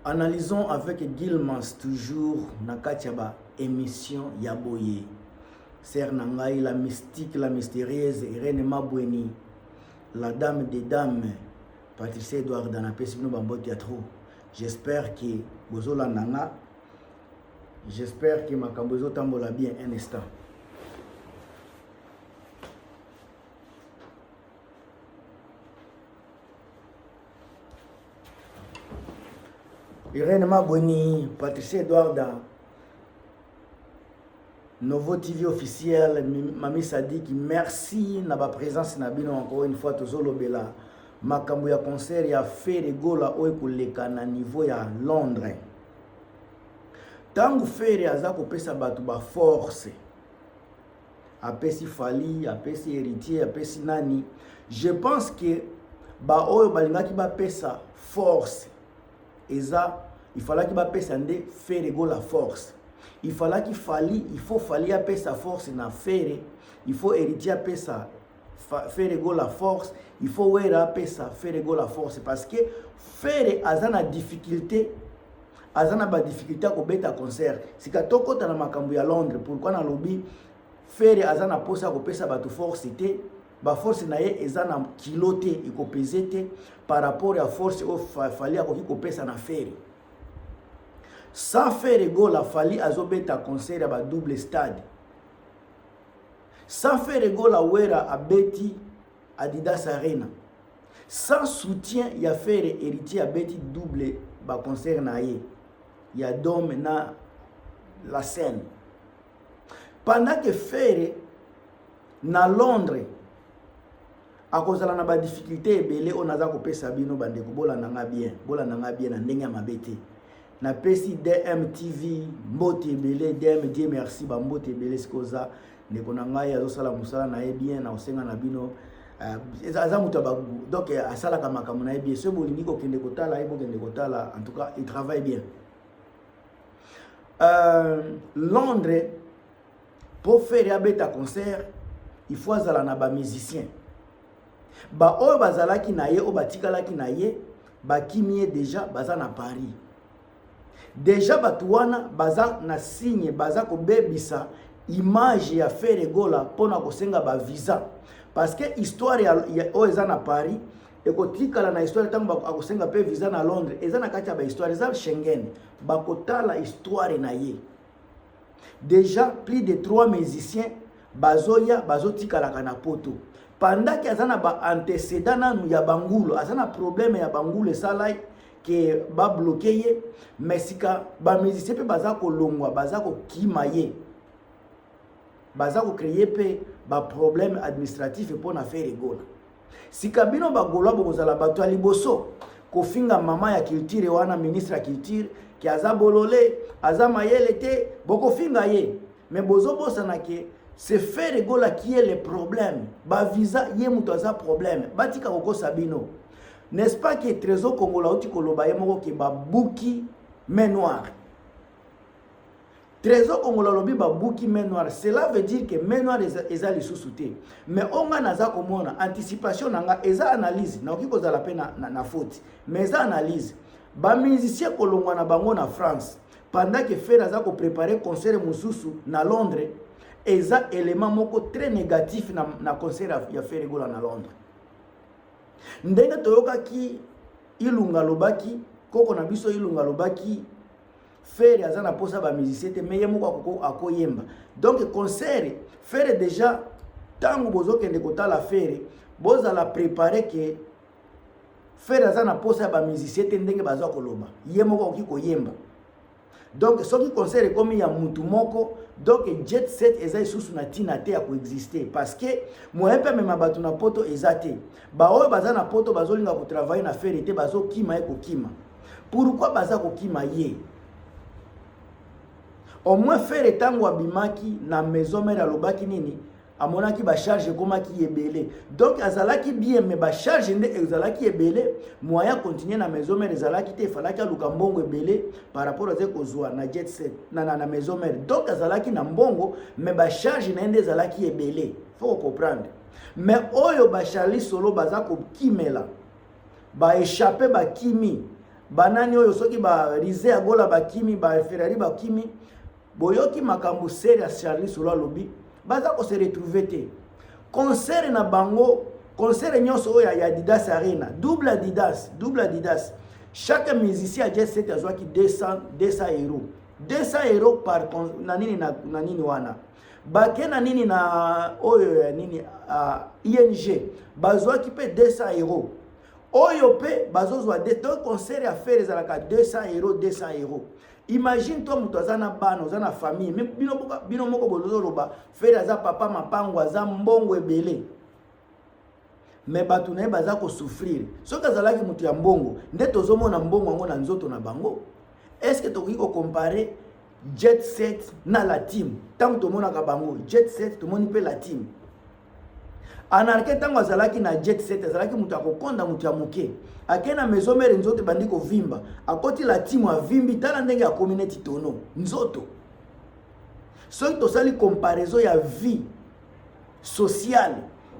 Analysons avec Gilmas toujours na kati ya ba émission ya boye. Sœur na ngai la mystique, la mystérieuse Irène Mabweni, la dame des dames Patricia Edouard napesi bino bambote ya trop. J'espère que bozolanda nga. J'espère que makambo ezotambola bien un instant. Irène Mabweni, Patricia Eduarda, Novo TV officiel, Mami Sadiki, merci na ba présence na bino encore une fois tozolobela makambo ya concert ya Ferre Gola oyo ekoleka na niveau ya Londres. Tango Ferre aza kopesa bato ba force apesi Fally, apesi Héritier, apesi nani, je pense que ba oyo balingaki bapesa force eza il fallaki bapesa nde Ferre Gola force. Il fallaki Fally, il faut Fally apesa force na Ferre, il faut Héritier apesa Ferre Gola force, il faut Wera apesa Ferre Gola force parce que Ferre aza na difficulté aza na ba difficulté ya kobeta concert. Sika tokota na makambo ya Londres, pourquoi nalobi Ferre aza na posa ya kopesa bato force te, ba force na ye eza na kilo te, ekopese te par rapport ya force oyo Fally akoki kopesa na Ferre. Sans Ferre Gola, Fally azobeta concert ya ba double stade. Sans Ferre Gola, Wera abeti Adidas Arena. Sans soutien ya Ferre, Héritier abeti double ba concert na ye ya Dome na la scène. Pendant que Ferre na Londres akozala na ba difficulté ebele oyo naza kopesa bino bandeko, bolanda nga bien, bolanda nga bien na ndenge ya mabe te. Napesi DMTV mbote ebele, DM Dieu merci, ba mbote ebele sikoza ndeko na ngai azosala mosala na ye bien, na kosenga na bino aza moto ya ba donc asalaka makambo na ye bien. Soki bolingi kokende kotala ye, bokende kotala, en tout cas il travaille bien. Londres po Ferre abeta concert, il faut azala na ba musiciens. Ba oyo bazalaki na ye, oyo batikalaki na ye, bakimi ye déjà, baza na Paris. Déjà bato wana baza na signe, baza kobebisa image ya Ferre Gola mpona kosenga ba visa. Parce que histoire ya oyo eza na Paris ekotikala na histoire ntango akosenga pe visa na Londres, eza na kati ya ba histoire, eza Schengen, bakotala histoire na ye. Déjà plus de 3 musiciens bazoya bazotikalaka na poto. Pendant que aza na ba antécédent nanu ya bangulu, aza na problème ya bangulu esalai ke ba bloquer ye, mais sika ba musiciens pe baza kolongwa, baza kokima ye. Baza ko créer pe ba problème administratif pona Ferre Gola. Sika bino ba Gaulois bokozala bato ya liboso kofinga mama ya culture wana, ministre ya culture, ke aza bolole, aza mayele te, bokofinga ye. Mais bozobosana ke c'est Ferre Gola qui est le problème. Ba visa ye moto aza problème. Batika kokosa bino. N'est-ce pas que Trésor Kongola auti koloba ye moko ke babuki main noire. Trésor Kongola alobi babuki main noire, cela veut dire que main noire eza lisusu te. Mais oyo nga naza komona anticipation na nga eza analyse, nakoki kozala pe na faute, mais eza analyse. Ba musiciens kolongwa na bango na France pendant que Ferre aza ko préparer concert mosusu na Londres, eza élément moko très négatif na concert ya Ferre Gola na Londres. Ndenge toyokaki Ilunga alobaki, koko na biso Ilunga alobaki Ferre aza na posa ba musicien te, mais ye moko akoyemba. Donc concert Ferre déjà tango bozokende kotala Ferre, bozala préparé que Ferre aza na posa ya ba musicien te ndenge baza koloba. Ye moko akoki koyemba. Donc soki concert ekomi ya mutu moko, donc jet set eza lisusu na tina te ya koexister parce que moyen pe amema bato na poto eza te. Ba oyo baza na poto bazolinga kotravailler na Ferre te, bazokima ye kokima. Pourquoi baza kokima ye? Au moins Ferre tango abimaki na maison mère alobaki nini? Amonaki ba charge ekomaki ebele. Donc azalaki bien mais ba charge nde ezalaki ebele, moyen continuer na maison mère ezalaki te, efalaki aluka mbongo ebele par rapport azali kozwa na jet set na maison mère. Donc azalaki na mbongo mais ba charge na ye nde ezalaki ebele. Faut comprendre. Mais oyo ba Charlie Solo baza kokimela, ba échapper ba kimi. Banani oyo soki ba Rize ya Gola bakimi, ba Ferrari bakimi, boyoki makambo sere ya Charlie Solo alobi, baza ko se retrouver te. Concert na bango, concert nyonso oyo ya Adidas Arena, double Adidas, double Adidas. Chaque musicien ya Jet Set azwaki 200 €. 200 € par na nini na nini wana. Bake na nini na oyo ya nini ING bazwaki mpe 200 €. Oyo mpe bazozwa donc concert ya Ferre ezalaka 200 €, 200 €. Imagine toi, moto aza na bana, oza na famille, bino moko bozoloba Ferre aza papa mapango, aza mbongo ebele, mais bato na ye baza kosouffrir. Soki azalaki moto ya mbongo nde tozomona mbongo yango na nzoto na bango. Est ce que tokoki kocomparer Jet Set na la team? Ntango tomonaka bango Jet Set, tomoni mpe la team. Anarke, ntango azalaki na Jet Set, azalaki moto akokonda, moto ya moke. Ake na Maison Mère, nzoto ebandi kovimba. Akoti la team, avimbi, tala ndenge akomi neti tono nzoto. Soki tosali comparaison ya vie sociale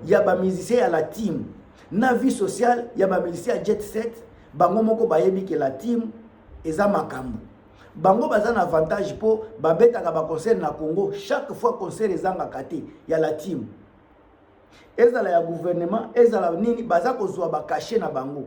ya bamusicien ya la team na vie sociale ya bamusicien ya Jet Set, bango moko bayebi ke la team eza makambo. Bango baza na avantage mpo babetaka baconcert na Congo. Chaque fois concert ezangaka te ya la team, ezala ya gouvernement, ezala nini, baza kozwa bacachet na bango.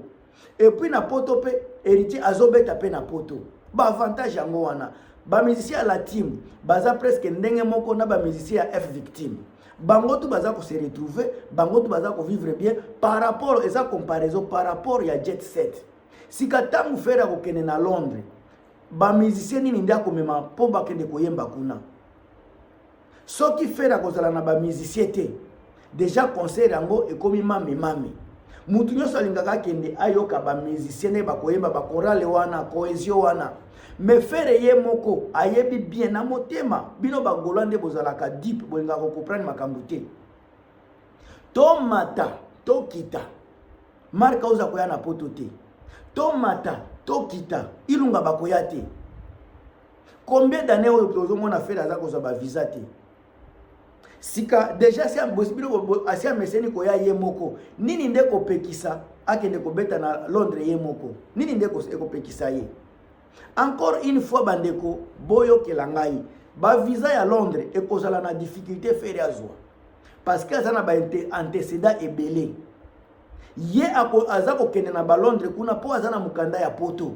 Et puis na poto mpe, Héritier azobeta mpe na poto. Baavantage yango wana. Bamusicien ya la team baza presque ndenge moko na bamusicien ya F Victime. Bango tu baza kose retrouver, bango tu baza kovivre bien par rapport, eza comparaison par rapport ya Jet Set. Sika ntango Ferre akokende na Londres, bamusicien nini nde akomema mpo bakende koyemba kuna? Soki Ferre akozala na bamusicien te, déjà concert yango ekomi mame mame. Mutu nyonso alingaka akende ayoka bamusicien nde bakoyemba, bachorale wana, cohésion wana. Mais Ferre ye moko ayebi bien na motema. Bino bagaulois nde bozalaka deep, bolingaka kocomprendre makambo te. Tomata, tokita, Mark oza koya na poto te. Tomata, tokita, Ilunga bakoya te. Combien d'année oyo tozomona Ferre aza kozwa bavisa te? Sika déjà bino asi ameseni koya ye moko. Nini nde kopekisa akende kobeta na Londres ye moko? Nini nde ekopekisa ye? Encore une fois, bandeko, boyokela ngai, bavisa ya Londres ekozala na difficulté Ferre azwa, parce que aza na baantécédent ebele. Ye aza kokende na balondres kuna mpo aza na mokanda ya poto.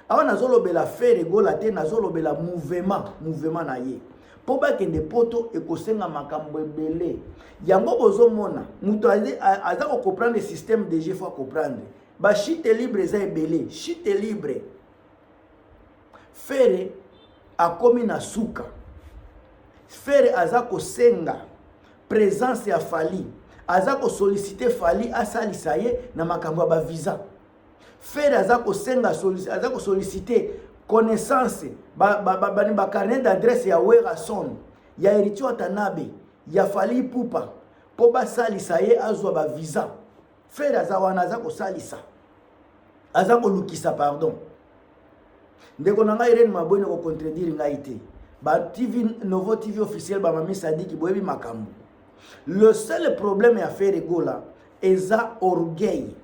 Awa nazolobela Ferre Gola te, nazolobela mouvement na ye. Mpo bakende poto, ekosenga makambo ebele. Yango bozomona moto aza kocomprendre système de jeu, faut comprendre bachute libre eza ebele. Chute libre, Ferre akomi na suka. Ferre aza kosenga présence ya Fally, aza kosolliciter Fally asalisa ye na makambo ya bavisa. Ferre aza kosenga, aza kosolliciter connaissance, bacarnet d'adresse ya Werrason, ya Héritier Watanabe, ya Fally Ipupa, mpo basalisa ye azwa bavisa. Ferre aza wana, aza kosalisa, aza kolukisa. Pardon, ndeko na ngai Irene Mabwene, kocontredire ngai te. Ba TV Novo, TV officiel, bamami Sadiki, boyebi makambo. Le seul problème ya Ferre Gola eza orgueil.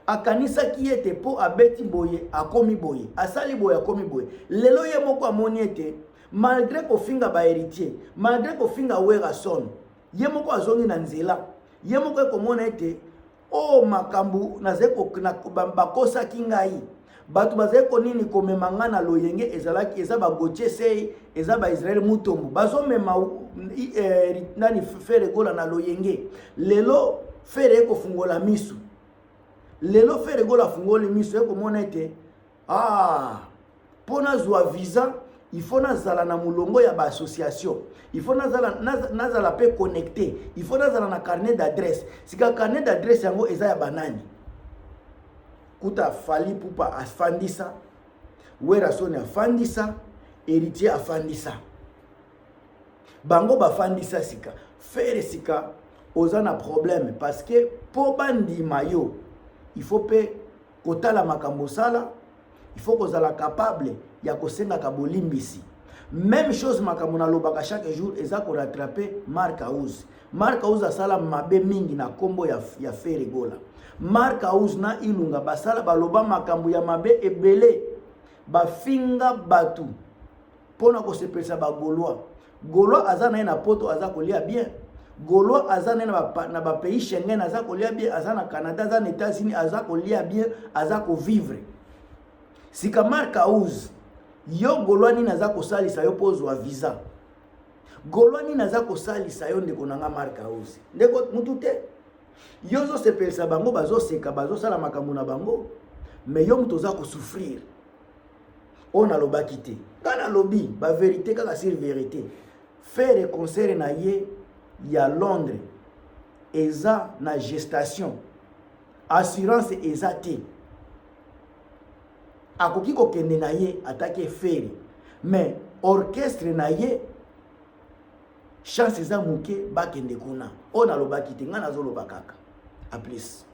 Akanisaki ete mpo abeti boye, akomi boye, asali boye, akomi boye. Lelo ye moko amoni ete malgré kofinga bahéritier, malgré kofinga Werrason, ye moko azongi na nzela. Ye moko ekomona ete oyo makambo nazali, bakosaki ngai, bato bazali konini, komema ngai na loyenge. Ezalaki eza baGautier Sey, eza baIsrael Mutombo, bazomema nani, Ferre Gola na loyenge. Lelo Ferre ekofungola misu. Lelo Ferre Gola afungoli miso, ekomona ete ah, mpo nazwa visa, il faut nazala na molongo ya baassociation, il faut nazala mpe connecté, il faut nazala na carnet d'adresse. Sika carnet d'adresse yango eza ya banani? Kuta Fally Ipupa afandisa, Werrason afandisa, Héritier afandisa, bango bafandisa. Sika Ferre, sika oza na problème, parce que mpo bandima yo, il faut mpe kotala makambo osala, il faut kozala capable ya kosengaka bolimbisi. Même chose, makambo nalobaka chaque jour eza korattraper Mark House. Mark House asala mabe mingi na nkombo ya Ferre Gola. Mark House na Ilunga basala, baloba makambo ya mabe ebele. Bafinga bato mpo na kosepelisa bagaulois. Gaulois aza na ye na poto, aza kolia bien. Gaulois aza na ye na bapays Schengen, aza kolia bien, aza na Canada, aza na États-Unis, aza kolia bien, aza kovivre. Sika Mark House, yo Gaulois nini aza kosalisa yo mpo ozwa visa? Gaulois nini aza kosalisa yo, ndeko na nga Mark House? Ndeko mutu te. Yo ozosepelisa bango, bazoseka, bazosala makambo na bango, mais yo moto oza kosouffrir. Oyo nalobaki te, nga nalobi bavérité kaka sur vérité. Ferre, concert na ye ya Londres eza na gestation, assurance eza te. Akoki kokende na ye atake Ferre, mais orchestre na ye, chance eza moke bakende kuna. Oyo nalobaki te, ngai nazoloba kaka. A plus.